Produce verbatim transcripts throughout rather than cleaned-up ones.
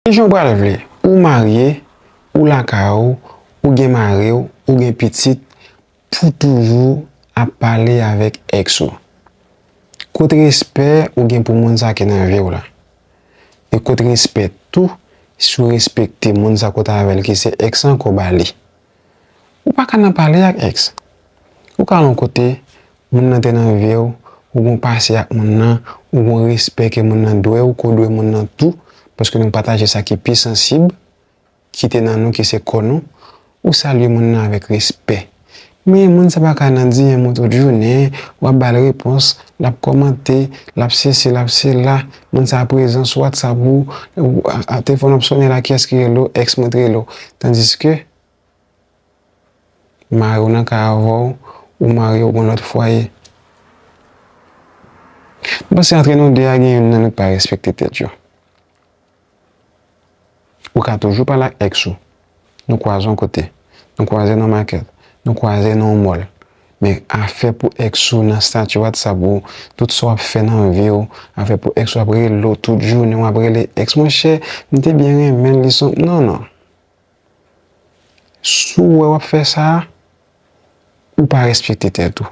Ki jan w pral vle? Ou marye, ou lakay ou, ou gen mari w, ou gen pitit, pou toujou ap pale avèk èks ou? Kot respè ou gen pou moun sa ki nan vi w la? E kot respè tou, si w respekte moun sa k ou t avè l ki se èks lan ke w ba li? Ou pa ka nan pale ak èks. Ou ka al yon kote, moun nan te nan vi w, ou gon pase ak moun nan, ou gon respè ke moun nan dwe w, ke w dwe moun nan tou, paske nou pataje sa ki pi sansib, ki te nan nou, ki se kò nou, ou salye moun nan avèk respè. Men moun sa pa ka nan D M ou tout jounen, w ap ba l repons, l ap kòmante, l ap sesi, l ap sela, moun sa prezan sou WhatsApp ou, ou, a, a, telefòn w ap sonnen la, kiyès ki rele w, èks mwen t rele w. Tandiske, mari w nan kay avè w, ou marye, ou gon lòt fwaye. M panse antre nou de a, gen youn nan nou k pa respekte tèt yo. Ou ka toujou pale ak èks ou. Nou kwaze yon kote. Nou kwaze nan makèt. Nou kwaze nan yon mòl. Men afè pou èks ou nan stati WhatsApp ou, tout sa w ap fè nan vi w, afè pou èks ou ap rele w tout jounen, w ap rele èks, monchè, m te byen renmen l, li son, non, non. Si w wè w ap fè sa, ou pa respekte tèt ou.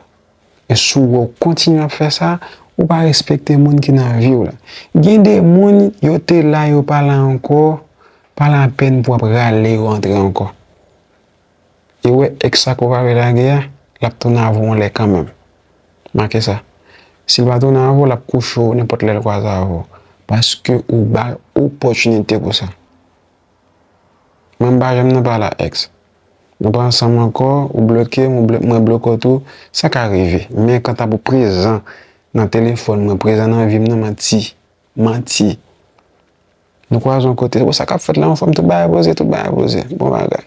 E si w wè w kontinye ap fè sa, ou pa respekte moun ki nan vi w la. Gen de moun, yo te la, yo pa la ankò, pa lapèn pou w ap rale yo antre ankò. E w wè èks sa ke w pa vle lage a, l ap tounen avè w yon lè kanmenm. Make sa. Si l pa tounen avè w, l ap kouche w nenpòt lè l kwaze avè w. Paske ou ba l opòtinite pou sa. Mwen, m pa janm nan pale ak èks. Nou pa ansanm ankò, ou bloke m, ou blo-, mwen bloke w tou, sa ka rive. Men kanta pou prezan nan telefòn mwen, prezan nan vi m nan, manti. Manti. Nou kwaze yon kote, bon, sa k ap fèt la, yon fanm, tout bagay poze, tout bagay poze. Bon bagay.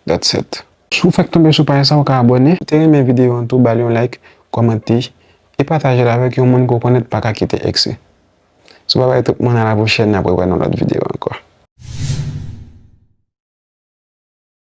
That's it. Si w fèk tonbe sou paj sa, ou ka abòne. Si w te renmen videyo an tou, ba l yon like, kòmante, e pataje l avèk yon moun ke w konnen pa ka kite èks li. Si w pa bay tout moun, a la pwochèn, n ap rewè nan lòt videyo ankò.